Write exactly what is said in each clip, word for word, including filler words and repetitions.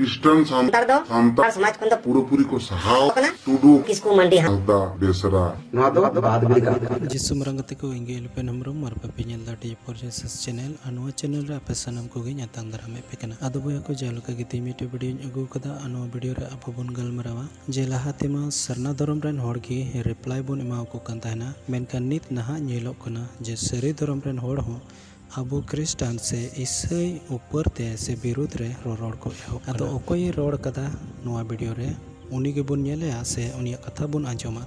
ᱠᱷᱨᱤᱥᱴᱟᱱ ᱥᱟᱱᱛᱟᱲ ᱫᱚ ᱥᱟᱱᱛᱟᱲ ᱥᱚᱢᱟᱡᱽ ᱠᱷᱚᱱ ᱫᱚ ᱯᱩᱨᱟᱹᱯᱩᱨᱤ ᱠᱚ ᱥᱟᱦᱟᱣ ᱠᱟᱱᱟ᱾ ᱴᱩᱰᱩ, ᱠᱤᱥᱠᱩ, ᱢᱟᱱᱰᱤ, ᱦᱟᱸᱥᱫᱟ, ᱵᱮᱥᱨᱟ᱾ ᱱᱚᱣᱟ ᱫᱚ ᱵᱟᱫ ᱵᱤᱞ ᱠᱟᱱᱟ᱾ ᱡᱤᱥᱩ ᱢᱟᱨᱟᱝ ᱜᱟᱛᱮ ᱠᱚ, ᱤᱧ ᱜᱮ ᱮᱞᱯᱮᱱ ᱦᱮᱢᱵᱨᱚᱢ ᱟᱨ ᱵᱟᱯᱮ ᱧᱮᱞ ᱮᱫᱟ ᱰᱤ ᱯᱷᱳᱨ ᱡᱮ ᱥᱮᱥ ᱪᱮᱱᱮᱞ᱾ ᱟᱨ ᱱᱚᱣᱟ ᱪᱮᱱᱮᱞ ᱨᱮ ᱟᱯᱮ ᱥᱟᱱᱟᱢ ᱠᱚᱜᱮᱧ ᱟᱛᱟᱝ ᱫᱟᱨᱟᱢᱮᱫ ᱯᱮ ᱠᱟᱱᱟ᱾ ᱟᱫᱚ ᱵᱚᱭᱦᱟ ᱠᱚ, ᱡᱟᱦᱟᱸ ᱞᱮᱠᱟ ᱜᱮ ᱛᱮᱦᱮᱧ ᱢᱤᱫᱴᱮᱡ ᱵᱷᱤᱰᱤᱭᱳᱧ ᱟᱹᱜᱩ ᱠᱟᱫᱟ, ᱟᱨ ᱱᱚᱣᱟ ᱵᱷᱤᱰᱤᱭᱳ ᱨᱮ ᱟᱵᱚ ᱵᱚᱱ ᱜᱟᱞᱢᱟᱨᱟᱣᱟ ᱡᱮ ᱞᱟᱦᱟ ᱛᱮᱢᱟ ᱥᱟᱨᱱᱟ ᱫᱷᱚᱨᱚᱢ ᱨᱮᱱ ᱦᱚᱲ ᱜᱮ ᱨᱤᱯᱞᱟᱭ ᱵᱚᱱ ᱮᱢᱟ ᱠᱚ ᱠᱟᱱ ᱛᱟᱦᱮᱱᱟ, ᱢᱮᱱᱠᱷᱟᱱ ᱱᱤᱛ ᱱᱟᱦᱟᱜ ᱧᱮᱞᱚᱜ ᱠᱟᱱᱟ ᱡᱮ ᱥᱟᱹᱨᱤ ᱫᱷᱚᱨᱚᱢ ᱨᱮᱱ ᱦᱚᱲ ᱦᱚᱸ ᱟᱵᱚ ᱠᱷᱨᱤᱥᱴᱟᱱ ᱥᱮ ᱤᱥᱟᱹᱭ ᱩᱯᱚᱨ ᱛᱮ ᱥᱮ ᱵᱤᱨᱩᱫᱷ ᱨᱮ ᱨᱚᱨᱚᱲ ᱠᱚ ᱮᱦᱚᱵ ᱠᱟᱱᱟ᱾ ᱟᱫᱚ ᱚᱠᱚᱭᱮ ᱨᱚᱲ ᱠᱟᱫᱟ ᱱᱚᱣᱟ ᱵᱷᱤᱰᱤᱭᱳ ᱨᱮ, ᱩᱱᱤ ᱜᱮᱵᱚᱱ ᱧᱮᱞᱮᱭᱟ ᱥᱮ ᱩᱱᱤᱭᱟᱜ ᱠᱟᱛᱷᱟ ᱵᱚᱱ ᱟᱸᱡᱚᱢᱟ,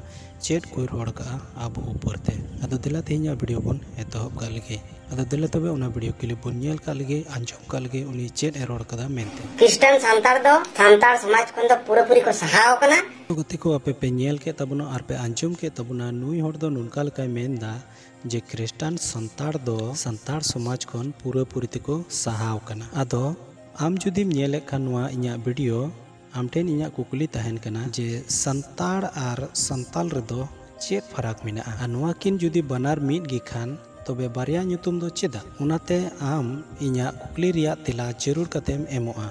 ᱪᱮᱫ ᱠᱚᱭ ᱨᱚᱲ ᱠᱟᱜᱼᱟ ᱟᱵᱚ ᱩᱯᱚᱨ ᱛᱮ᱾ ᱟᱫᱚ ᱫᱮᱞᱟ ᱛᱮᱦᱮᱧᱟᱜ ᱵᱷᱤᱰᱤᱭᱳ ᱵᱚᱱ ᱮᱛᱚᱦᱚᱵ ᱠᱟᱜ ᱞᱮᱜᱮ᱾ ᱟᱫᱚ ᱫᱮᱞᱟ ᱛᱚᱵᱮ ᱚᱱᱟ ᱵᱷᱤᱰᱤᱭᱳ ᱠᱞᱤᱯ ᱵᱚᱱ ᱧᱮᱞ ᱠᱟᱜ ᱞᱮᱜᱮ, ᱟᱸᱡᱚᱢ ᱠᱟᱜ ᱞᱮᱜᱮ ᱩᱱᱤ ᱪᱮᱫ ᱮ ᱨᱚᱲ ᱠᱟᱫᱟ ᱢᱮᱱᱛᱮ᱾ ᱠᱷᱨᱤᱥᱴᱟᱱ ᱥᱟᱱᱛᱟᱲ ᱫᱚ ᱥᱟᱱᱛᱟᱲ ᱥᱚᱢᱟᱡᱽ ᱠᱷᱚᱱ ᱫᱚ ᱯᱩᱨᱟᱹᱯᱩᱨᱤ ᱠᱚ ᱥᱟᱦᱟᱣ ᱠᱟᱱᱟ᱾ ᱜᱟᱛᱮ ᱠᱚ, ᱟᱯᱮ ᱯᱮ ᱧᱮᱞ ᱠᱮᱫ ᱛᱟᱵᱚᱱᱟ ᱟᱨ ᱯᱮ ᱟᱸᱡᱚᱢ ᱠᱮᱫ ᱛᱟᱵᱚᱱᱟ, ᱱᱩᱭ ᱦᱚᱲ ᱫᱚ ᱱᱚᱝᱠᱟ ᱞᱮᱠᱟᱭ ᱢᱮᱱᱫᱟ ᱡᱮ ᱠᱷᱨᱤᱥᱴᱟᱱ ᱥᱟᱱᱛᱟᱲ ᱫᱚ ᱥᱟᱱᱛᱟᱲ ᱥᱚᱢᱟᱡᱽ ᱠᱷᱚᱱ ᱯᱩᱨᱟᱹᱯᱩᱨᱤ ᱛᱮᱠᱚ ᱥᱟᱦᱟᱣ ᱠᱟᱱᱟ᱾ ᱟᱫᱚ ᱟᱢ ᱡᱩᱫᱤᱢ ᱧᱮᱞᱮᱫ ᱠᱷᱟᱱ ᱱᱚᱣᱟ ᱤᱧᱟᱹᱜ ᱵᱷᱤᱰᱤᱭᱳ, ᱟᱢ ᱴᱷᱮᱱ ᱤᱧᱟᱹᱜ ᱠᱩᱠᱞᱤ ᱛᱟᱦᱮᱱ ᱠᱟᱱᱟ ᱡᱮ ᱥᱟᱱᱛᱟᱲ ᱟᱨ ᱥᱟᱱᱛᱟᱞ ᱨᱮᱫᱚ ᱪᱮᱫ ᱯᱷᱟᱨᱟᱠ ᱢᱮᱱᱟᱜᱼᱟ? ᱟᱨ ᱱᱚᱣᱟ ᱠᱤᱱ ᱡᱩᱫᱤ ᱵᱟᱱᱟᱨ ᱢᱤᱫ ᱜᱮ ᱠᱷᱟᱱ, ᱛᱚᱵᱮ ᱵᱟᱨᱭᱟ ᱧᱩᱛᱩᱢ ᱫᱚ ᱪᱮᱫᱟᱜ? ᱚᱱᱟᱛᱮ ᱟᱢ ᱤᱧᱟᱹᱜ ᱠᱩᱠᱞᱤ ᱨᱮᱭᱟᱜ ᱛᱮᱞᱟ ᱡᱟᱹᱨᱩᱲ ᱠᱟᱛᱮᱢ ᱮᱢᱚᱜᱼᱟ,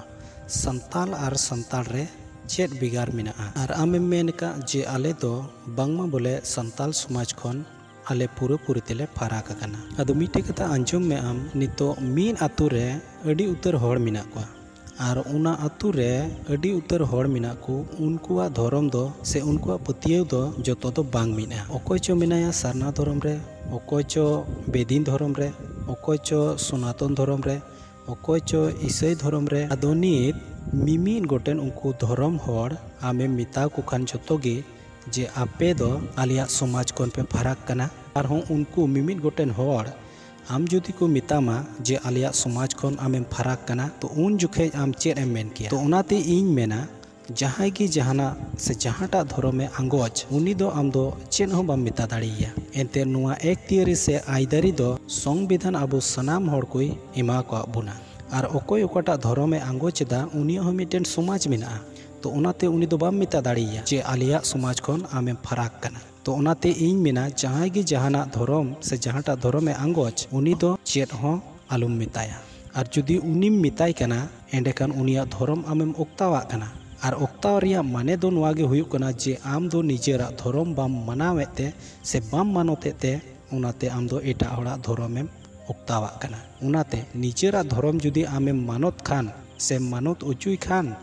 ᱥᱟᱱᱛᱟᱞ ᱟᱨ ᱥᱟᱱᱛᱟᱲ ᱨᱮ ᱪᱮᱫ ᱵᱷᱮᱜᱟᱨ ᱢᱮᱱᱟᱜᱼᱟ? ᱟᱨ ᱟᱢᱮᱢ ᱢᱮᱱ ᱟᱠᱟᱫ ᱡᱮ ᱟᱞᱮ ᱫᱚ ᱵᱟᱝᱢᱟ ᱵᱚᱞᱮ ᱥᱟᱱᱛᱟᱞ ᱥᱚᱢᱟᱡᱽ ᱠᱷᱚᱱ ᱟᱞᱮ ᱯᱩᱨᱟᱹᱯᱩᱨᱤ ᱛᱮᱞᱮ ᱯᱷᱟᱨᱟᱠ ᱟᱠᱟᱱᱟ᱾ ᱟᱫᱚ ᱢᱤᱫᱴᱮᱡ ᱠᱟᱛᱷᱟ ᱟᱸᱡᱚᱢ ᱢᱮ ᱟᱢ, ᱱᱤᱛᱚᱜ ᱢᱤᱫ ᱟᱛᱳ ᱨᱮ ᱟᱹᱰᱤ ᱩᱛᱟᱹᱨ ᱦᱚᱲ ᱢᱮᱱᱟᱜ ᱠᱚᱣᱟ, ᱟᱨ ᱚᱱᱟ ᱟᱛᱳ ᱨᱮ ᱟᱹᱰᱤ ᱩᱛᱟᱹᱨ ᱦᱚᱲ ᱢᱮᱱᱟᱜ ᱠᱚ, ᱩᱱᱠᱩᱣᱟᱜ ᱫᱷᱚᱨᱚᱢ ᱫᱚ ᱥᱮ ᱩᱱᱠᱩᱣᱟᱜ ᱯᱟᱹᱛᱭᱟᱹᱣ ᱫᱚ ᱡᱚᱛᱚ ᱫᱚ ᱵᱟᱝ ᱢᱤᱫᱼᱟ᱾ ᱚᱠᱚᱭ ᱪᱚ ᱢᱮᱱᱟᱭᱟ ᱥᱟᱨᱱᱟ ᱫᱷᱚᱨᱚᱢ ᱨᱮ, ᱚᱠᱚᱭ ᱪᱚ ᱵᱮᱫᱤᱱ ᱫᱷᱚᱨᱚᱢ ᱨᱮ, ᱚᱠᱚᱭ ᱪᱚ ᱥᱚᱱᱟᱛᱚᱱ ᱫᱷᱚᱨᱚᱢ ᱨᱮ, ᱚᱠᱚᱭ ᱪᱚ ᱤᱥᱟᱹᱭ ᱫᱷᱚᱨᱚᱢ ᱨᱮ᱾ ᱟᱫᱚ ᱱᱤᱛ ᱢᱤᱢᱤᱫ ᱜᱚᱴᱮᱱ ᱩᱱᱠᱩ ᱫᱷᱚᱨᱚᱢ ᱦᱚᱲ ᱟᱢᱮᱢ ᱢᱮᱛᱟ ᱠᱚ ᱠᱷᱟᱱ ᱡᱚᱛᱚ ᱜᱮ ᱡᱮ ᱟᱯᱮ ᱫᱚ ᱟᱞᱮᱭᱟᱜ ᱥᱚᱢᱟᱡᱽ ᱠᱷᱚᱱ ᱯᱮ ᱯᱷᱟᱨᱟᱠ ᱠᱟᱱᱟ᱾ ᱟᱨᱦᱚᱸ ᱩᱱᱠᱩ ᱢᱤᱢᱤᱫ ᱜᱚᱴᱮᱱ ᱦᱚᱲ ᱟᱢ ᱡᱩᱫᱤ ᱠᱚ ᱢᱮᱛᱟᱢᱟ ᱡᱮ ᱟᱞᱮᱭᱟᱜ ᱥᱚᱢᱟᱡᱽ ᱠᱷᱚᱱ ᱟᱢᱮᱢ ᱯᱷᱟᱨᱟᱠ ᱠᱟᱱᱟ, ᱛᱚ ᱩᱱ ᱡᱚᱠᱷᱮᱡ ᱟᱢ ᱪᱮᱫ ᱮᱢ ᱢᱮᱱ ᱠᱮᱭᱟ? ᱛᱚ ᱚᱱᱟᱛᱮ ᱤᱧ ᱢᱮᱱᱟ, ᱡᱟᱦᱟᱸᱭ ᱜᱮ ᱡᱟᱦᱟᱱᱟᱜ ᱥᱮ ᱡᱟᱦᱟᱸᱴᱟᱜ ᱫᱷᱚᱨᱚᱢᱮ ᱟᱸᱜᱚᱪ, ᱩᱱᱤ ᱫᱚ ᱟᱢ ᱫᱚ ᱪᱮᱫ ᱦᱚᱸ ᱵᱟᱢ ᱢᱮᱛᱟ ᱫᱟᱲᱮᱭᱟᱭᱟ᱾ ᱮᱱᱛᱮ ᱱᱚᱣᱟ ᱮᱠᱛᱤᱭᱟᱹᱨᱤ ᱥᱮ ᱟᱹᱭᱫᱟᱹᱨᱤ ᱫᱚ ᱥᱚᱝᱵᱤᱫᱷᱟᱱ ᱟᱵᱚ ᱥᱟᱱᱟᱢ ᱦᱚᱲ ᱠᱚᱭ ᱮᱢᱟ ᱠᱟᱜ ᱵᱚᱱᱟ᱾ ᱟᱨ ᱚᱠᱚᱭ ᱚᱠᱟᱴᱟᱜ ᱫᱷᱚᱨᱚᱢᱮ ᱟᱸᱜᱚᱪ ᱮᱫᱟ, ᱩᱱᱤᱭᱟᱜ ᱦᱚᱸ ᱢᱤᱫᱴᱮᱱ ᱥᱚᱢᱟᱡᱽ ᱢᱮᱱᱟᱜᱼᱟ᱾ ᱛᱚ ᱚᱱᱟᱛᱮ ᱩᱱᱤ ᱫᱚ ᱵᱟᱢ ᱢᱮᱛᱟ ᱫᱟᱲᱮᱭᱟᱭᱟ ᱡᱮ ᱟᱞᱮᱭᱟᱜ ᱥᱚᱢᱟᱡᱽ ᱠᱷᱚᱱ ᱟᱢᱮᱢ ᱯᱷᱟᱨᱟᱠ ᱠᱟᱱᱟ᱾ ᱛᱚ ᱚᱱᱟᱛᱮ ᱤᱧ ᱢᱮᱱᱟ, ᱡᱟᱦᱟᱸᱭ ᱜᱮ ᱡᱟᱦᱟᱱᱟᱜ ᱫᱷᱚᱨᱚᱢ ᱥᱮ ᱡᱟᱦᱟᱸᱴᱟᱜ ᱫᱷᱚᱨᱚᱢᱮ ᱟᱸᱜᱚᱪ, ᱩᱱᱤ ᱫᱚ ᱪᱮᱫ ᱦᱚᱸ ᱟᱞᱚᱢ ᱢᱮᱛᱟᱭᱟ᱾ ᱟᱨ ᱡᱩᱫᱤ ᱩᱱᱤᱢ ᱢᱮᱛᱟᱭ ᱠᱟᱱᱟ, ᱮᱸᱰᱮᱠᱷᱟᱱ ᱩᱱᱤᱭᱟᱜ ᱫᱷᱚᱨᱚᱢ ᱟᱢᱮᱢ ᱚᱠᱛᱟᱣᱟᱜ ᱠᱟᱱᱟ᱾ ᱟᱨ ᱚᱠᱛᱟᱣ ᱨᱮᱭᱟᱜ ᱢᱟᱱᱮ ᱫᱚ ᱱᱚᱣᱟ ᱜᱮ ᱦᱩᱭᱩᱜ ᱠᱟᱱᱟ ᱡᱮ ᱟᱢ ᱫᱚ ᱱᱤᱡᱮᱨᱟᱜ ᱫᱷᱚᱨᱚᱢ ᱵᱟᱢ ᱢᱟᱱᱟᱣᱮᱫ ᱛᱮ ᱥᱮ ᱵᱟᱢ ᱢᱟᱱᱚᱛᱮᱫ ᱛᱮ, ᱚᱱᱟᱛᱮ ᱟᱢ ᱫᱚ ᱮᱴᱟᱜ ᱦᱚᱲᱟᱜ ᱫᱷᱚᱨᱚᱢᱮᱢ ᱚᱠᱛᱟᱣᱟᱜ ᱠᱟᱱᱟ᱾ ᱚᱱᱟᱛᱮ ᱱᱤᱡᱮᱨᱟᱜ ᱫᱷᱚᱨᱚᱢ ᱡᱩᱫᱤ ᱟᱢᱮᱢ ᱢᱟᱱᱚᱛ ᱠᱷᱟᱱ ᱥᱮᱢ ᱢᱟᱱᱚᱛ ᱚᱪᱚᱭ ᱠᱷᱟᱱ,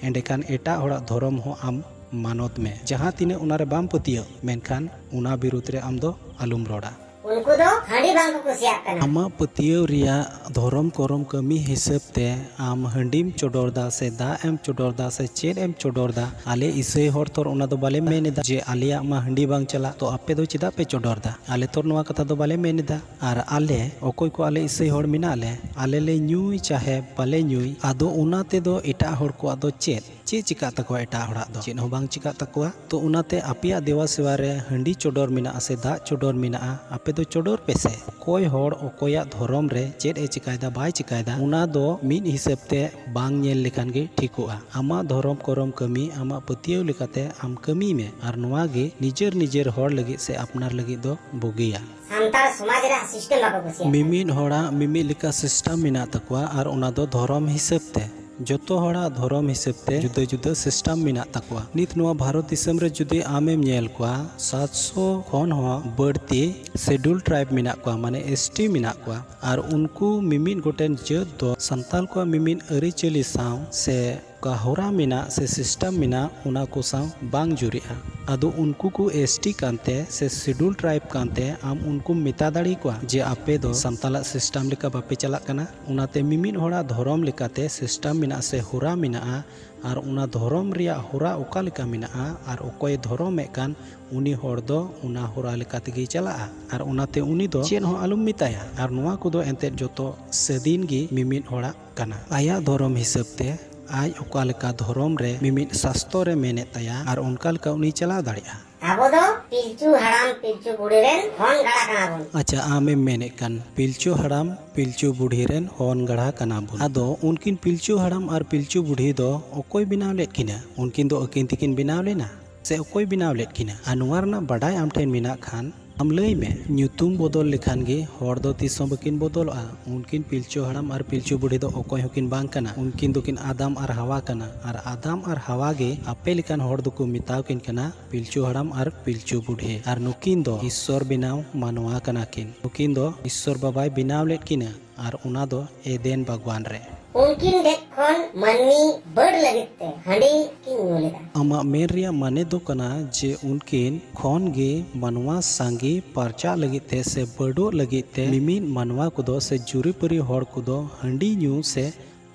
ᱮᱸᱰᱮᱠᱷᱟᱱ ᱮᱴᱟᱜ ᱦᱚᱲᱟᱜ ᱫᱷᱚᱨᱚᱢ ᱦᱚᱸ ᱟᱢ ᱢᱟᱱᱚᱛ ᱢᱮ᱾ ᱡᱟᱦᱟᱸ ᱛᱤᱱᱟᱹᱜ ᱚᱱᱟᱨᱮ ᱵᱟᱢ ᱯᱟᱹᱛᱭᱟᱹᱜ, ᱢᱮᱱᱠᱷᱟᱱ ᱚᱱᱟ ᱵᱤᱨᱩᱫᱽ ᱨᱮ ᱟᱢ ᱫᱚ ᱟᱞᱚᱢ ᱨᱚᱲᱟ᱾ ᱩᱱᱠᱩ ᱫᱚ ᱦᱟᱺᱰᱤ ᱵᱟᱝ ᱠᱚ ᱠᱩᱥᱤᱭᱟᱜ ᱠᱟᱱᱟ᱾ ᱟᱢᱟᱜ ᱯᱟᱹᱛᱭᱟᱹᱣ ᱨᱮᱭᱟᱜ ᱫᱷᱚᱨᱚᱢ ᱠᱚᱨᱚᱢ ᱠᱟᱹᱢᱤ ᱦᱤᱥᱟᱹᱵ ᱛᱮ ᱟᱢ ᱦᱟᱺᱰᱤᱢ ᱪᱚᱰᱚᱨ ᱫᱟ ᱥᱮ ᱫᱟᱜ ᱮᱢ ᱪᱚᱰᱚᱨ ᱫᱟ ᱥᱮ ᱪᱮᱫ ᱮᱢ ᱪᱚᱰᱚᱨ ᱫᱟ, ᱟᱞᱮ ᱤᱥᱟᱹᱭ ᱦᱚᱲ ᱛᱚᱨ ᱚᱱᱟ ᱫᱚ ᱵᱟᱞᱮ ᱢᱮᱱ ᱮᱫᱟ ᱡᱮ ᱟᱞᱮᱭᱟᱜ ᱢᱟ ᱦᱟᱺᱰᱤ ᱵᱟᱝ ᱪᱟᱞᱟᱜ, ᱛᱚ ᱟᱯᱮ ᱫᱚ ᱪᱮᱫᱟᱜ ᱯᱮ ᱪᱚᱰᱚᱨ ᱫᱟ? ᱟᱞᱮ ᱛᱚᱨ ᱱᱚᱣᱟ ᱠᱟᱛᱷᱟ ᱫᱚ ᱵᱟᱞᱮ ᱢᱮᱱ ᱮᱫᱟ᱾ ᱟᱨ ᱟᱞᱮ ᱚᱠᱚᱭ ᱠᱚ ᱟᱞᱮ ᱤᱥᱟᱹᱭ ᱦᱚᱲ ᱢᱮᱱᱟᱜ ᱞᱮ, ᱟᱞᱮ ᱞᱮ ᱧᱩᱭ ᱪᱟᱦᱮ ᱵᱟᱞᱮ ᱧᱩᱭ, ᱟᱫᱚ ᱚᱱᱟ ᱛᱮᱫᱚ ᱮᱴᱟᱜ ᱦᱚᱲ ᱠᱚᱣᱟᱜ ᱫᱚ ᱪᱮᱫ ᱪᱮᱫ ᱪᱤᱠᱟᱹᱜ ᱛᱟᱠᱚᱣᱟ ᱮᱴᱟᱜ ᱦᱚᱲᱟᱜ ᱫᱚ? ᱪᱮᱫ ᱦᱚᱸ ᱵᱟᱝ ᱪᱤᱠᱟᱹᱜ ᱛᱟᱠᱚᱣᱟ᱾ ᱛᱚ ᱚᱱᱟᱛᱮ ᱟᱯᱮᱭᱟᱜ ᱫᱮᱣᱟ ᱥᱮᱣᱟ ᱨᱮ ᱦᱟᱺᱰᱤ ᱪᱚᱰᱚᱨ ᱢᱮᱱᱟᱜᱼᱟ ᱥᱮ ᱫᱟᱜ ᱪᱚᱰᱚᱨ ᱢᱮᱱᱟᱜᱼᱟ, ᱟᱯᱮ ᱫᱚ ᱪᱚᱰᱚᱨ ᱯᱮ ᱥᱮ᱾ ᱚᱠᱚᱭ ᱦᱚᱲ ᱚᱠᱚᱭᱟᱜ ᱫᱷᱚᱨᱚᱢ ᱨᱮ ᱪᱮᱫ ᱮ ᱪᱤᱠᱟᱹᱭᱮᱫᱟ ᱵᱟᱭ ᱪᱤᱠᱟᱹᱭᱮᱫᱟ, ᱚᱱᱟ ᱫᱚ ᱢᱤᱫ ᱦᱤᱥᱟᱹᱵ ᱛᱮ ᱵᱟᱝ ᱧᱮᱞ ᱞᱮᱠᱷᱟᱱ ᱜᱮ ᱴᱷᱤᱠᱚᱜᱼᱟ᱾ ᱟᱢᱟᱜ ᱫᱷᱚᱨᱚᱢ ᱠᱚᱨᱚᱢ ᱠᱟᱹᱢᱤ ᱟᱢᱟᱜ ᱯᱟᱹᱛᱭᱟᱹᱣ ᱞᱮᱠᱟᱛᱮ ᱟᱢ ᱠᱟᱹᱢᱤᱭ ᱢᱮ, ᱟᱨ ᱱᱚᱣᱟ ᱜᱮ ᱱᱤᱡᱮᱨ ᱱᱤᱡᱮᱨ ᱦᱚᱲ ᱞᱟᱹᱜᱤᱫ ᱥᱮ ᱟᱯᱱᱟᱨ ᱞᱟᱹᱜᱤᱫ ᱫᱚ ᱵᱩᱜᱤᱭᱟ᱾ ᱥᱟᱱᱛᱟᱲ ᱥᱚᱢᱟᱡᱽ ᱨᱮᱭᱟᱜ ᱥᱤᱥᱴᱮᱢ ᱵᱟᱠᱚ ᱠᱩᱥᱤᱭᱟᱜ ᱠᱟᱱᱟ᱾ ᱢᱤᱢᱤᱫ ᱦᱚᱲᱟᱜ ᱢᱤᱢᱤᱫ ᱞᱮᱠᱟ ᱥᱤᱥᱴᱮᱢ ᱢᱮᱱᱟᱜ ᱛᱟᱠᱚᱣᱟ, ᱟᱨ ᱚᱱᱟ ᱫᱚ ᱫᱷᱚᱨᱚᱢ ᱦᱤᱥᱟᱹᱵ ᱛᱮ᱾ ᱡᱚᱛᱚ ᱦᱚᱲᱟᱜ ᱫᱷᱚᱨᱚᱢ ᱦᱤᱥᱟᱹᱵ ᱛᱮ ᱡᱩᱫᱟᱹ ᱡᱩᱫᱟᱹ ᱥᱤᱥᱴᱮᱢ ᱢᱮᱱᱟᱜ ᱛᱟᱠᱚᱣᱟ᱾ ᱱᱤᱛ ᱱᱚᱣᱟ ᱵᱷᱟᱨᱚᱛ ᱫᱤᱥᱚᱢ ᱨᱮ ᱡᱩᱫᱤ ᱟᱢᱮᱢ ᱧᱮᱞ ᱠᱚᱣᱟ, ᱥᱟᱛᱥᱚ ᱠᱷᱚᱱ ᱦᱚᱸ ᱵᱟᱹᱲᱛᱤ ᱥᱮᱰᱩᱞ ᱴᱨᱟᱭᱤᱵᱽ ᱢᱮᱱᱟᱜ ᱠᱚᱣᱟ, ᱢᱟᱱᱮ ᱮᱥ ᱴᱤ ᱢᱮᱱᱟᱜ ᱠᱚᱣᱟ᱾ ᱟᱨ ᱩᱱᱠᱩ ᱢᱤᱢᱤᱫ ᱜᱚᱴᱮᱱ ᱡᱟᱹᱛ ᱫᱚ ᱥᱟᱱᱛᱟᱞ ᱠᱚᱣᱟᱜ ᱢᱤᱢᱤᱫ ᱟᱹᱨᱤᱪᱟᱹᱞᱤ ᱥᱟᱶ ᱥᱮ ᱚᱠᱟ ᱦᱚᱨᱟ ᱢᱮᱱᱟᱜ ᱥᱮ ᱥᱤᱥᱴᱮᱢ ᱢᱮᱱᱟᱜ, ᱚᱱᱟ ᱠᱚ ᱥᱟᱶ ᱵᱟᱝ ᱡᱩᱨᱤᱜᱼᱟ᱾ ᱟᱫᱚ ᱩᱱᱠᱩ ᱠᱚ ᱮᱥ ᱴᱤ ᱠᱟᱱᱛᱮ ᱥᱮ ᱥᱤᱰᱩᱞ ᱴᱨᱟᱭᱤᱵᱽ ᱠᱟᱱᱛᱮ ᱟᱢ ᱩᱱᱠᱩᱢ ᱢᱮᱛᱟ ᱫᱟᱲᱮ ᱟᱠᱚᱣᱟ ᱡᱮ ᱟᱯᱮ ᱫᱚ ᱥᱟᱱᱛᱟᱞᱟᱜ ᱥᱤᱥᱴᱮᱢ ᱞᱮᱠᱟ ᱵᱟᱯᱮ ᱪᱟᱞᱟᱜ ᱠᱟᱱᱟ? ᱚᱱᱟᱛᱮ ᱢᱤᱢᱤᱫ ᱦᱚᱲᱟᱜ ᱫᱷᱚᱨᱚᱢ ᱞᱮᱠᱟᱛᱮ ᱥᱤᱥᱴᱮᱢ ᱢᱮᱱᱟᱜᱼᱟ ᱥᱮ ᱦᱚᱨᱟ ᱢᱮᱱᱟᱜᱼᱟ, ᱟᱨ ᱚᱱᱟ ᱫᱷᱚᱨᱚᱢ ᱨᱮᱭᱟᱜ ᱦᱚᱨᱟ ᱚᱠᱟ ᱞᱮᱠᱟ ᱢᱮᱱᱟᱜᱼᱟ ᱟᱨ ᱚᱠᱚᱭᱮ ᱫᱷᱚᱨᱚᱢᱮᱫ ᱠᱟᱱ, ᱩᱱᱤ ᱦᱚᱲ ᱫᱚ ᱚᱱᱟ ᱦᱚᱨᱟ ᱞᱮᱠᱟ ᱛᱮᱜᱮᱭ ᱪᱟᱞᱟᱜᱼᱟ᱾ ᱟᱨ ᱚᱱᱟᱛᱮ ᱩᱱᱤ ᱫᱚ ᱪᱮᱫ ᱦᱚᱸ ᱟᱞᱚᱢ ᱢᱮᱛᱟᱭᱟ᱾ ᱟᱨ ᱱᱚᱣᱟ ᱠᱚᱫᱚ ᱮᱱᱛᱮᱫ ᱡᱚᱛᱚ ᱥᱟᱹᱫᱷᱤᱱ ᱜᱮ ᱢᱤᱢᱤᱫ ᱦᱚᱲᱟᱜ ᱠᱟᱱᱟ᱾ ᱟᱭᱟᱜ ᱫᱷᱚᱨᱚᱢ ᱦᱤᱥᱟᱹᱵ ᱛᱮ ᱟᱡ ᱚᱠᱟ ᱞᱮᱠᱟ ᱫᱷᱚᱨᱚᱢ ᱨᱮ ᱢᱤᱢᱤᱫ ᱥᱟᱥᱛᱚᱨ ᱮ ᱢᱮᱱᱮᱫ ᱛᱟᱭᱟ, ᱟᱨ ᱚᱱᱠᱟ ᱞᱮᱠᱟ ᱩᱱᱤᱭ ᱪᱟᱞᱟᱣ ᱫᱟᱲᱮᱭᱟᱜᱼᱟ᱾ ᱟᱵᱚ ᱫᱚ ᱯᱤᱞᱪᱩ ᱦᱟᱲᱟᱢ ᱯᱤᱞᱪᱩ ᱵᱩᱲᱦᱤ ᱨᱮᱱ ᱦᱚᱱ ᱜᱟᱲᱟ ᱠᱟᱱᱟ ᱵᱚᱱ᱾ ᱟᱪᱪᱷᱟ, ᱟᱢᱮᱢ ᱢᱮᱱᱮᱫ ᱠᱟᱱ ᱯᱤᱞᱪᱩ ᱦᱟᱲᱟᱢ ᱯᱤᱞᱪᱩ ᱵᱩᱲᱦᱤ ᱨᱮᱱ ᱦᱚᱱ ᱜᱟᱲᱟ ᱠᱟᱱᱟ ᱵᱚᱱ᱾ ᱟᱫᱚ ᱩᱱᱠᱤᱱ ᱯᱤᱞᱪᱩ ᱦᱟᱲᱟᱢ ᱟᱨ ᱯᱤᱞᱪᱩ ᱵᱩᱲᱦᱤ ᱫᱚ ᱚᱠᱚᱭ ᱵᱮᱱᱟᱣ ᱞᱮᱫ ᱠᱤᱱᱟ? ᱩᱱᱠᱤᱱ ᱫᱚ ᱟᱹᱠᱤᱱ ᱛᱮᱠᱤᱱ ᱵᱮᱱᱟᱣ ᱞᱮᱱᱟ ᱥᱮ ᱚᱠᱚᱭ ᱵᱮᱱᱟᱣ ᱞᱮᱫ ᱠᱤᱱᱟ? ᱟᱨ ᱱᱚᱣᱟ ᱨᱮᱱᱟᱜ ᱵᱟᱰᱟᱭ ᱟᱢ ᱴᱷᱮᱱ ᱢᱮᱱᱟᱜ ᱠᱷᱟᱱ, ᱟᱢ ᱞᱟᱹᱭ ᱢᱮ, ᱧᱩᱛᱩᱢ ᱵᱚᱫᱚᱞ ᱞᱮᱠᱷᱟᱱ ᱜᱮ ᱦᱚᱲ ᱫᱚ ᱛᱤᱥ ᱦᱚᱸ ᱵᱟᱹᱠᱤᱱ ᱵᱚᱫᱚᱞᱚᱜᱼᱟ᱾ ᱩᱱᱠᱤᱱ ᱯᱤᱞᱪᱩ ᱦᱟᱲᱟᱢ ᱟᱨ ᱯᱤᱞᱪᱩ ᱵᱩᱰᱷᱤ ᱫᱚ ᱚᱠᱚᱭ ᱦᱚᱸᱠᱤᱱ ᱵᱟᱝ ᱠᱟᱱᱟ᱾ ᱩᱱᱠᱤᱱ ᱫᱚᱠᱤᱱ ᱟᱫᱟᱢ ᱟᱨ ᱦᱟᱣᱟ ᱠᱟᱱᱟ, ᱟᱨ ᱟᱫᱟᱢ ᱟᱨ ᱦᱟᱣᱟ ᱜᱮ ᱟᱯᱮ ᱞᱮᱠᱟᱱ ᱦᱚᱲ ᱫᱚᱠᱚ ᱢᱮᱛᱟᱣ ᱠᱤᱱ ᱠᱟᱱᱟ ᱯᱤᱞᱪᱩ ᱦᱟᱲᱟᱢ ᱟᱨ ᱯᱤᱞᱪᱩ ᱵᱩᱰᱷᱤ᱾ ᱟᱨ ᱱᱩᱠᱤᱱ ᱫᱚ ᱤᱥᱥᱚᱨ ᱵᱮᱱᱟᱣ ᱢᱟᱱᱣᱟ ᱠᱟᱱᱟ ᱠᱤᱱ᱾ ᱱᱩᱠᱤᱱ ᱫᱚ ᱤᱥᱥᱚᱨ ᱵᱟᱵᱟᱭ ᱵᱮᱱᱟᱣ ᱞᱮᱫ ᱠᱤᱱᱟ, ᱟᱨ ᱚᱱᱟ ᱫᱚ ᱮᱫᱮᱱ ᱵᱟᱜᱽᱣᱟᱱ ᱨᱮ᱾ ᱩᱱᱠᱤᱱ ᱴᱷᱮᱱ ᱠᱷᱚᱱ ᱢᱟᱹᱱᱢᱤ ᱵᱟᱹᱰ ᱞᱟᱹᱜᱤᱫ ᱛᱮ ᱦᱟᱺᱰᱤ ᱠᱤᱱ ᱧᱩ ᱞᱮᱫᱟ᱾ ᱟᱢᱟᱜ ᱢᱮᱱ ᱨᱮᱭᱟᱜ ᱢᱟᱱᱮ ᱫᱚ ᱠᱟᱱᱟ ᱡᱮ ᱩᱱᱠᱤᱱ ᱠᱷᱚᱱ ᱜᱮ ᱢᱟᱱᱣᱟ ᱥᱟᱸᱜᱮ ᱯᱟᱨᱪᱟᱜ ᱞᱟᱹᱜᱤᱫ ᱛᱮ ᱥᱮ ᱵᱟᱹᱰᱚᱜ ᱞᱟᱹᱜᱤᱫ ᱛᱮ ᱢᱤᱢᱤᱫ ᱢᱟᱱᱣᱟ ᱠᱚᱫᱚ ᱥᱮ ᱡᱩᱨᱤᱯᱟᱹᱨᱤ ᱦᱚᱲ ᱠᱚᱫᱚ ᱦᱟᱺᱰᱤ ᱧᱩ ᱥᱮ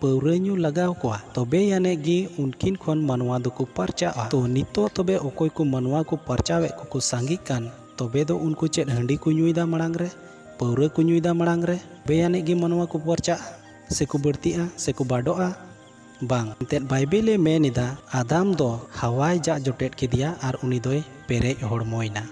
ᱯᱟᱹᱣᱨᱟᱹ ᱧᱩ ᱞᱟᱜᱟᱣ ᱠᱚᱣᱟ, ᱛᱚᱵᱮ ᱟᱹᱱᱤᱡ ᱜᱮ ᱩᱱᱠᱤᱱ ᱠᱷᱚᱱ ᱢᱟᱱᱣᱟ ᱫᱚᱠᱚ ᱯᱟᱨᱪᱟᱜᱼᱟ᱾ ᱛᱚ ᱱᱤᱛᱚᱜ ᱛᱚᱵᱮ ᱚᱠᱚᱭ ᱠᱚ ᱢᱟᱱᱣᱟ ᱠᱚ ᱯᱟᱨᱪᱟᱣᱮᱫ ᱠᱚᱠᱚ ᱥᱟᱸᱜᱮᱜ ᱠᱟᱱ, ᱛᱚᱵᱮ ᱫᱚ ᱩᱱᱠᱩ ᱪᱮᱫ ᱦᱟᱺᱰᱤ ᱠᱚ ᱧᱩᱭᱮᱫᱟ ᱢᱟᱲᱟᱝ ᱨᱮ, ᱯᱟᱹᱣᱨᱟᱹ ᱠᱚ ᱧᱩᱭᱮᱫᱟ ᱢᱟᱲᱟᱝ ᱨᱮ, ᱛᱚᱵᱮ ᱟᱹᱱᱤᱡ ᱜᱮ ᱢᱟᱱᱣᱟ ᱠᱚ ᱯᱟᱨᱪᱟᱜᱼᱟ ᱥᱮᱠᱚ ᱵᱟᱹᱲᱛᱤᱜᱼᱟ ᱥᱮᱠᱚ ᱵᱟᱰᱚᱜᱼᱟ? ᱵᱟᱝ᱾ ᱮᱱᱛᱮᱫ ᱵᱟᱭᱵᱮᱞᱮ ᱢᱮᱱ ᱮᱫᱟ, ᱟᱫᱟᱢ ᱫᱚ ᱦᱟᱣᱟᱭ ᱡᱟᱜ ᱡᱚᱴᱮᱫ ᱠᱮᱫᱮᱭᱟ ᱟᱨ ᱩᱱᱤ ᱫᱚᱭ ᱯᱮᱨᱮᱡ ᱦᱚᱲᱢᱚᱭᱮᱱᱟ᱾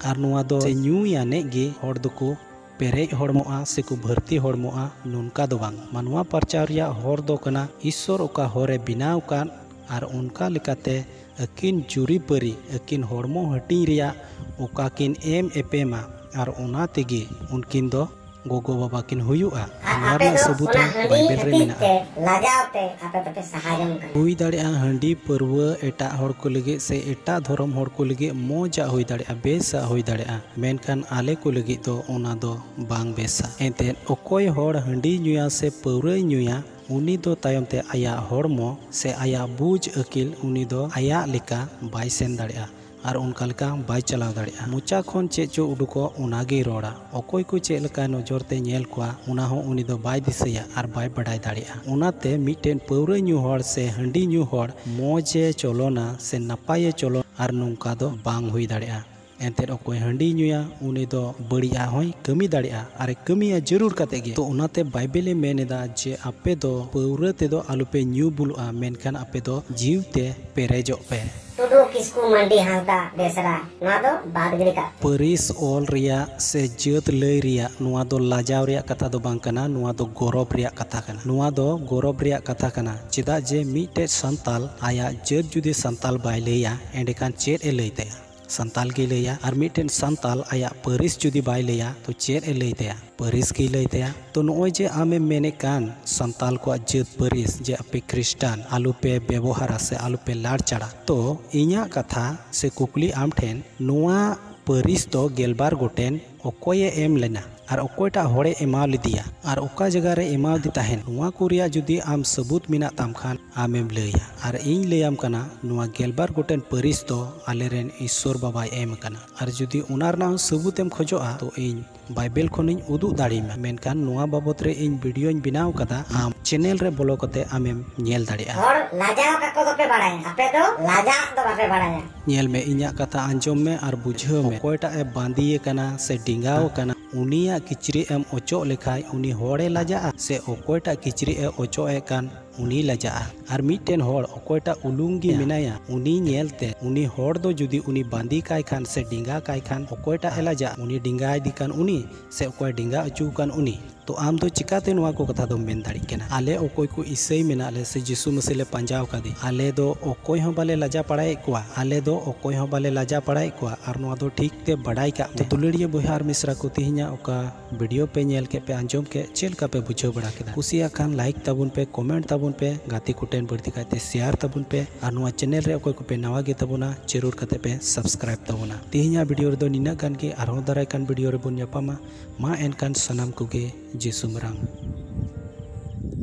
ᱟᱨ ᱱᱚᱣᱟ ᱫᱚ ᱥᱮ ᱧᱩᱭ ᱟᱹᱱᱤᱡ ᱜᱮ ᱦᱚᱲ ᱫᱚᱠᱚ ᱯᱮᱨᱮᱡ ᱦᱚᱲᱢᱚᱜᱼᱟ ᱥᱮᱠᱚ ᱵᱷᱟᱹᱨᱛᱤ ᱦᱚᱲᱢᱚᱜᱼᱟ, ᱱᱚᱝᱠᱟ ᱫᱚ ᱵᱟᱝ᱾ ᱢᱟᱱᱣᱟ ᱯᱟᱨᱪᱟᱣ ᱨᱮᱭᱟᱜ ᱦᱚᱨ ᱫᱚ ᱠᱟᱱᱟ ᱤᱥᱥᱚᱨ ᱚᱠᱟ ᱦᱚᱨᱮ ᱵᱮᱱᱟᱣ ᱟᱠᱟᱫ, ᱟᱨ ᱚᱱᱠᱟ ᱞᱮᱠᱟᱛᱮ ᱟᱹᱠᱤᱱ ᱡᱩᱨᱤᱯᱟᱹᱨᱤ, ᱟᱹᱠᱤᱱ ᱦᱚᱲᱢᱚ ᱦᱟᱹᱴᱤᱧ ᱨᱮᱭᱟᱜ ᱚᱠᱟ ᱠᱤᱱ ᱮᱢ ᱮᱯᱮᱢᱟ, ᱟᱨ ᱚᱱᱟ ᱛᱮᱜᱮ ᱩᱱᱠᱤᱱ ᱫᱚ ᱜᱚᱜᱚ ᱵᱟᱵᱟ ᱠᱤᱱ ᱦᱩᱭᱩᱜᱼᱟ᱾ ᱟᱨ ᱱᱚᱣᱟ ᱟᱯᱮ ᱨᱮᱱᱟᱜ ᱫᱚ ᱥᱟᱹᱵᱩᱛ ᱚᱱᱟ ᱦᱚᱸ ᱦᱟᱺᱰᱤ ᱵᱟᱭᱵᱮᱞ ᱨᱮ ᱠᱷᱟᱹᱛᱤᱨ ᱢᱮᱱᱟᱜᱼᱟ᱾ ᱛᱮ ᱞᱟᱡᱟᱣ ᱛᱮ ᱟᱯᱮ ᱫᱚᱯᱮ ᱥᱟᱦᱟ ᱡᱚᱝ ᱠᱟᱱᱟ᱾ ᱦᱩᱭ ᱫᱟᱲᱮᱭᱟᱜᱼᱟ ᱦᱟᱺᱰᱤ ᱯᱟᱹᱨᱣᱟᱹ ᱮᱴᱟᱜ ᱦᱚᱲ ᱠᱚ ᱞᱟᱹᱜᱤᱫ ᱥᱮ ᱮᱴᱟᱜ ᱫᱷᱚᱨᱚᱢ ᱦᱚᱲ ᱠᱚ ᱞᱟᱹᱜᱤᱫ ᱢᱚᱡᱟᱜ ᱦᱩᱭ ᱫᱟᱲᱮᱭᱟᱜᱼᱟ, ᱵᱮᱥᱟᱜ ᱦᱩᱭ ᱫᱟᱲᱮᱭᱟᱜᱼᱟ, ᱢᱮᱱᱠᱷᱟᱱ ᱟᱞᱮ ᱠᱚ ᱞᱟᱹᱜᱤᱫ ᱫᱚ ᱚᱱᱟ ᱫᱚ ᱵᱟᱝ ᱵᱮᱥᱟ᱾ ᱮᱱᱛᱮᱫ ᱚᱠᱚᱭ ᱦᱚᱲ ᱦᱟᱺᱰᱤ ᱧᱩᱭᱟ ᱥᱮ ᱯᱟᱹᱣᱨᱟᱹᱭ ᱧᱩᱭᱟ, ᱩᱱᱤ ᱫᱚ ᱛᱟᱭᱚᱢ ᱛᱮ ᱟᱭᱟᱜ ᱦᱚᱲᱢᱚ ᱥᱮ ᱟᱭᱟᱜ ᱵᱩᱡᱽ ᱟᱹᱠᱤᱞ ᱩᱱᱤ ᱫᱚ ᱟᱭᱟᱜ ᱞᱮᱠᱟ ᱵᱟᱭ ᱥᱮᱱ ᱫᱟᱲᱮᱭᱟᱜᱼᱟ᱾ ᱟᱨ ᱚᱱᱠᱟ ᱞᱮᱠᱟ ᱵᱟᱭ ᱪᱟᱞᱟᱣ ᱫᱟᱲᱮᱭᱟᱜᱼᱟ᱾ ᱢᱚᱪᱟ ᱠᱷᱚᱱ ᱪᱮᱫ ᱪᱚ ᱩᱰᱩᱠᱚᱜ, ᱚᱱᱟ ᱜᱮᱭ ᱨᱚᱲᱟ᱾ ᱚᱠᱚᱭ ᱠᱚ ᱪᱮᱫ ᱞᱮᱠᱟ ᱱᱚᱡᱚᱨ ᱛᱮ ᱧᱮᱞ ᱠᱚᱣᱟ, ᱚᱱᱟ ᱦᱚᱸ ᱩᱱᱤ ᱫᱚ ᱵᱟᱭ ᱫᱤᱥᱟᱹᱭᱟ ᱟᱨ ᱵᱟᱭ ᱵᱟᱰᱟᱭ ᱫᱟᱲᱮᱭᱟᱜᱼᱟ᱾ ᱚᱱᱟᱛᱮ ᱢᱤᱫᱴᱮᱱ ᱯᱟᱹᱣᱨᱟᱹ ᱧᱩ ᱦᱚᱲ ᱥᱮ ᱦᱟᱺᱰᱤ ᱧᱩ ᱦᱚᱲ ᱢᱚᱡᱽ ᱮ ᱪᱚᱞᱚᱱᱟ ᱥᱮ ᱱᱟᱯᱟᱭ ᱮ ᱪᱚᱞᱚᱱ, ᱟᱨ ᱱᱚᱝᱠᱟ ᱫᱚ ᱵᱟᱝ ᱦᱩᱭ ᱫᱟᱲᱮᱭᱟᱜᱼᱟ᱾ ᱮᱱᱛᱮᱫ ᱚᱠᱚᱭ ᱦᱟᱺᱰᱤ ᱧᱩᱭᱟ, ᱩᱱᱤ ᱫᱚ ᱵᱟᱹᱲᱤᱡᱟᱜ ᱦᱚᱸᱭ ᱠᱟᱹᱢᱤ ᱫᱟᱲᱮᱭᱟᱜᱼᱟ ᱟᱨ ᱮ ᱠᱟᱹᱢᱤᱭᱟ ᱡᱟᱹᱨᱩᱲ ᱠᱟᱛᱮ ᱜᱮ᱾ ᱛᱚ ᱚᱱᱟᱛᱮ ᱵᱟᱭᱵᱮᱞᱮ ᱢᱮᱱ ᱮᱫᱟ ᱡᱮ ᱟᱯᱮ ᱫᱚ ᱯᱟᱹᱣᱨᱟᱹ ᱛᱮᱫᱚ ᱟᱞᱚᱯᱮ ᱧᱩ ᱵᱩᱞᱩᱜᱼᱟ, ᱢᱮᱱᱠᱷᱟᱱ ᱟᱯᱮ ᱫᱚ ᱡᱤᱣᱤ ᱛᱮ ᱯᱮᱨᱮᱡᱚᱜ ᱯᱮ᱾ ᱴᱩᱰᱩ, ᱠᱤᱥᱠᱩ, ᱢᱟᱱᱰᱤ, ᱦᱟᱸᱥᱫᱟ, ᱵᱮᱥᱨᱟ, ᱱᱚᱣᱟ ᱫᱚ ᱵᱟᱫ ᱜᱤᱰᱤ ᱠᱟᱜ ᱯᱮ᱾ ᱯᱟᱹᱨᱤᱥ ᱚᱞ ᱨᱮᱭᱟᱜ ᱥᱮ ᱡᱟᱹᱛ ᱞᱟᱹᱭ ᱨᱮᱭᱟᱜ ᱱᱚᱣᱟ ᱫᱚ ᱞᱟᱡᱟᱣ ᱨᱮᱭᱟᱜ ᱠᱟᱛᱷᱟ ᱫᱚ ᱵᱟᱝ ᱠᱟᱱᱟ, ᱱᱚᱣᱟ ᱫᱚ ᱜᱚᱨᱚᱵᱽ ᱨᱮᱭᱟᱜ ᱠᱟᱛᱷᱟ ᱠᱟᱱᱟ᱾ ᱱᱚᱣᱟ ᱫᱚ ᱜᱚᱨᱚᱵᱽ ᱨᱮᱭᱟᱜ ᱠᱟᱛᱷᱟ ᱠᱟᱱᱟ, ᱪᱮᱫᱟᱜ ᱡᱮ ᱢᱤᱫᱴᱮᱡ ᱥᱟᱱᱛᱟᱞ ᱟᱭᱟᱜ ᱡᱟᱹᱛ ᱡᱩᱫᱤ ᱥᱟᱱᱛᱟᱞ ᱵᱟᱭ ᱞᱟᱹᱭᱟ, ᱮᱸᱰᱮᱠᱷᱟᱱ ᱪᱮᱫ ᱮ ᱞᱟᱹᱭ ᱛᱟᱭᱟ? ᱥᱟᱱᱛᱟᱞ ᱜᱮᱭ ᱞᱟᱹᱭᱟ᱾ ᱟᱨ ᱢᱤᱫᱴᱮᱱ ᱥᱟᱱᱛᱟᱞ ᱟᱭᱟᱜ ᱯᱟᱹᱨᱤᱥ ᱡᱩᱫᱤ ᱵᱟᱭ ᱞᱟᱹᱭᱟ, ᱛᱚ ᱪᱮᱫ ᱮ ᱞᱟᱹᱭ ᱛᱟᱭᱟ? ᱯᱟᱹᱨᱤᱥ ᱜᱮᱭ ᱞᱟᱹᱭ ᱛᱟᱭᱟ᱾ ᱛᱚ ᱱᱚᱜᱼᱚᱭ ᱡᱮ ᱟᱢᱮᱢ ᱢᱮᱱᱮᱫ ᱠᱟᱱ ᱥᱟᱱᱛᱟᱞ ᱠᱚᱣᱟᱜ ᱡᱟᱹᱛ ᱯᱟᱹᱨᱤᱥ, ᱡᱮ ᱟᱯᱮ ᱠᱷᱨᱤᱥᱴᱟᱱ ᱟᱞᱚᱯᱮ ᱵᱮᱵᱚᱦᱟᱨᱟ ᱥᱮ ᱟᱞᱚᱯᱮ ᱞᱟᱲᱪᱟᱲᱟ, ᱛᱚ ᱤᱧᱟᱹᱜ ᱠᱟᱛᱷᱟ ᱥᱮ ᱠᱩᱠᱞᱤ ᱟᱢ ᱴᱷᱮᱱ, ᱱᱚᱣᱟ ᱯᱟᱹᱨᱤᱥ ᱫᱚ ᱜᱮᱞᱵᱟᱨ ᱜᱚᱴᱮᱱ ᱚᱠᱚᱭᱮ ᱮᱢ ᱞᱮᱱᱟ ᱟᱨ ᱚᱠᱚᱭᱴᱟᱜ ᱦᱚᱲᱮ ᱮᱢᱟᱣ ᱞᱮᱫᱮᱭᱟ ᱟᱨ ᱚᱠᱟ ᱡᱟᱭᱜᱟ ᱨᱮ ᱮᱢᱟᱣᱫᱮ ᱛᱟᱦᱮᱱ, ᱱᱚᱣᱟ ᱠᱚ ᱨᱮᱭᱟᱜ ᱡᱩᱫᱤ ᱟᱢ ᱥᱟᱹᱵᱩᱛ ᱢᱮᱱᱟᱜ ᱛᱟᱢ ᱠᱷᱟᱱ ᱟᱢᱮᱢ ᱞᱟᱹᱭᱟ᱾ ᱟᱨ ᱤᱧ ᱞᱟᱹᱭᱟᱢ ᱠᱟᱱᱟ, ᱱᱚᱣᱟ ᱜᱮᱞᱵᱟᱨ ᱜᱚᱴᱮᱱ ᱯᱟᱹᱨᱤᱥ ᱫᱚ ᱟᱞᱮᱨᱮᱱ ᱤᱥᱥᱚᱨ ᱵᱟᱵᱟᱭ ᱮᱢ ᱟᱠᱟᱱᱟ᱾ ᱟᱨ ᱡᱩᱫᱤ ᱚᱱᱟ ᱨᱮᱱᱟᱜ ᱦᱚᱸ ᱥᱟᱹᱵᱩᱛ ᱮᱢ ᱠᱷᱚᱡᱚᱜᱼᱟ, ᱛᱚ ᱤᱧ ᱵᱟᱭᱵᱮᱞ ᱠᱷᱚᱱᱤᱧ ᱩᱫᱩᱜ ᱫᱟᱲᱮᱭᱟᱢᱟ, ᱢᱮᱱᱠᱷᱟᱱ ᱱᱚᱣᱟ ᱵᱟᱵᱚᱛ ᱨᱮ ᱤᱧ ᱵᱷᱤᱰᱤᱭᱳᱧ ᱵᱮᱱᱟᱣ ᱠᱟᱫᱟ, ᱟᱢ ᱪᱮᱱᱮᱞ ᱨᱮ ᱵᱚᱞᱚ ᱠᱟᱛᱮ ᱟᱢᱮᱢ ᱧᱮᱞ ᱫᱟᱲᱮᱭᱟᱜᱼᱟ᱾ ᱦᱚᱲ ᱞᱟᱡᱟᱣ ᱠᱟᱠᱚ ᱫᱚᱯᱮ ᱵᱟᱲᱟᱭᱟ, ᱟᱯᱮ ᱫᱚ ᱞᱟᱡᱟᱜ ᱫᱚ ᱵᱟᱯᱮ ᱵᱟᱲᱟᱭᱟ᱾ ᱧᱮᱞ ᱢᱮ, ᱤᱧᱟᱜ ᱠᱟᱛᱷᱟ ᱟᱸᱡᱚᱢ ᱢᱮ ᱟᱨ ᱵᱩᱡᱷᱟᱹᱣ ᱢᱮ᱾ ᱚᱠᱚᱭᱴᱟᱜ ᱮ ᱵᱟᱸᱫᱤᱭᱮ ᱠᱟᱱᱟ ᱥᱮ ᱰᱮᱸᱜᱟᱣ ᱠᱟᱱᱟ, ᱩᱱᱤᱭᱟᱜ ᱠᱤᱪᱨᱤᱡ ᱮᱢ ᱚᱪᱚᱜ ᱞᱮᱠᱷᱟᱡ ᱩᱱᱤ ᱦᱚᱲᱮ ᱞᱟᱡᱟᱜᱼᱟ ᱥᱮ ᱚᱠᱚᱭᱴᱟᱜ ᱠᱤᱪᱨᱤᱡ ᱮ ᱚᱪᱚᱜ ᱮ ᱠᱟᱱ ᱩᱱᱤ ᱞᱟᱡᱟᱜᱼᱟ? ᱟᱨ ᱢᱤᱫᱴᱮᱱ ᱦᱚᱲ ᱚᱠᱚᱭᱴᱟᱜ ᱩᱞᱩᱝ ᱜᱮ ᱢᱮᱱᱟᱭᱟ, ᱩᱱᱤ ᱧᱮᱞᱛᱮ ᱩᱱᱤ ᱦᱚᱲ ᱫᱚ ᱡᱩᱫᱤ ᱩᱱᱤ ᱵᱟᱸᱫᱤ ᱠᱟᱭ ᱠᱷᱟᱱ ᱥᱮ ᱰᱮᱸᱜᱟ ᱠᱟᱭ ᱠᱷᱟᱱ, ᱚᱠᱚᱭᱴᱟᱜ ᱮ ᱞᱟᱡᱟᱜᱼᱟ? ᱩᱱᱤ ᱰᱮᱸᱜᱟ ᱤᱫᱤ ᱠᱟᱱ ᱩᱱᱤ ᱥᱮ ᱚᱠᱚᱭ ᱰᱮᱸᱜᱟ ᱚᱪᱚ ᱠᱟᱱ ᱩᱱᱤ? ᱛᱚ ᱟᱢ ᱫᱚ ᱪᱤᱠᱟᱛᱮ ᱱᱚᱣᱟ ᱠᱚ ᱠᱟᱛᱷᱟ ᱫᱚᱢ ᱢᱮᱱ ᱫᱟᱲᱮᱭᱟᱜ ᱠᱟᱱᱟ? ᱟᱞᱮ ᱚᱠᱚᱭ ᱠᱚ ᱤᱥᱟᱹᱭ ᱢᱮᱱᱟᱜ ᱞᱮ ᱥᱮ ᱡᱤᱥᱩ ᱢᱟᱹᱥᱤ ᱞᱮ ᱯᱟᱸᱡᱟᱣ ᱠᱟᱫᱮ, ᱟᱞᱮ ᱫᱚ ᱚᱠᱚᱭ ᱦᱚᱸ ᱵᱟᱞᱮ ᱞᱟᱡᱟ ᱯᱟᱲᱟᱭᱮᱫ ᱠᱚᱣᱟ, ᱟᱞᱮ ᱫᱚ ᱚᱠᱚᱭ ᱦᱚᱸ ᱵᱟᱞᱮ ᱞᱟᱡᱟ ᱯᱟᱲᱟᱭᱮᱫ ᱠᱚᱣᱟ᱾ ᱟᱨ ᱱᱚᱣᱟ ᱫᱚ ᱴᱷᱤᱠ ᱛᱮ ᱵᱟᱰᱟᱭ ᱠᱟᱜ ᱢᱮ᱾ ᱛᱚ ᱫᱩᱞᱟᱹᱲᱤᱭᱟᱹ ᱵᱚᱭᱦᱟ ᱟᱨ ᱢᱤᱥᱨᱟ ᱠᱚ, ᱛᱮᱦᱮᱧᱟᱜ ᱚᱠᱟ ᱵᱷᱤᱰᱤᱭᱳ ᱯᱮ ᱧᱮᱞ ᱠᱮᱫ, ᱯᱮ ᱟᱸᱡᱚᱢ ᱠᱮᱫ, ᱪᱮᱫ ᱞᱮᱠᱟ ᱯᱮ ᱵᱩᱡᱷᱟᱹᱣ ᱵᱟᱲᱟ ᱠᱮᱫᱟ? ᱠᱩᱥᱤᱭᱟᱜ ᱠᱷᱟᱱ ᱞᱟᱭᱤᱠ ᱛᱟᱵᱚᱱ ᱯᱮ, ᱠᱚᱢᱮᱱᱴ ᱛᱟᱵᱚᱱ ᱯᱮ, ᱜᱟᱛᱮ ᱠᱚᱴᱷᱮᱱ ᱵᱟᱹᱲᱛᱤ ᱠᱟᱭᱛᱮ ᱥᱮᱭᱟᱨ ᱛᱟᱵᱚᱱ ᱯᱮ, ᱟᱨ ᱱᱚᱣᱟ ᱪᱮᱱᱮᱞ ᱨᱮ ᱚᱠᱚᱭ ᱠᱚᱯᱮ ᱱᱟᱣᱟ ᱜᱮ ᱛᱟᱵᱚᱱᱟ, ᱡᱟᱹᱨᱩᱲ ᱠᱟᱛᱮ ᱯᱮ ᱥᱟᱵᱥᱠᱨᱟᱭᱤᱵ ᱛᱟᱵᱚᱱᱟ᱾ ᱛᱮᱦᱮᱧᱟᱜ ᱵᱷᱤᱰᱤᱭᱳ ᱨᱮᱫᱚ ᱱᱤᱱᱟᱹᱜ ᱜᱟᱱ ᱜᱮ, ᱟᱨᱦᱚᱸ ᱫᱟᱨᱟᱭ ᱠᱟᱱ ᱵᱷᱤᱰᱤᱭᱳ ᱨᱮᱵᱚᱱ ᱧᱟᱯᱟᱢᱟ᱾ ᱢᱟ ᱮᱱᱠᱷᱟᱱ ᱥᱟᱱᱟᱢ ᱠᱚᱜᱮ ᱡᱤᱥᱩ ᱢᱟᱨᱟᱝ᱾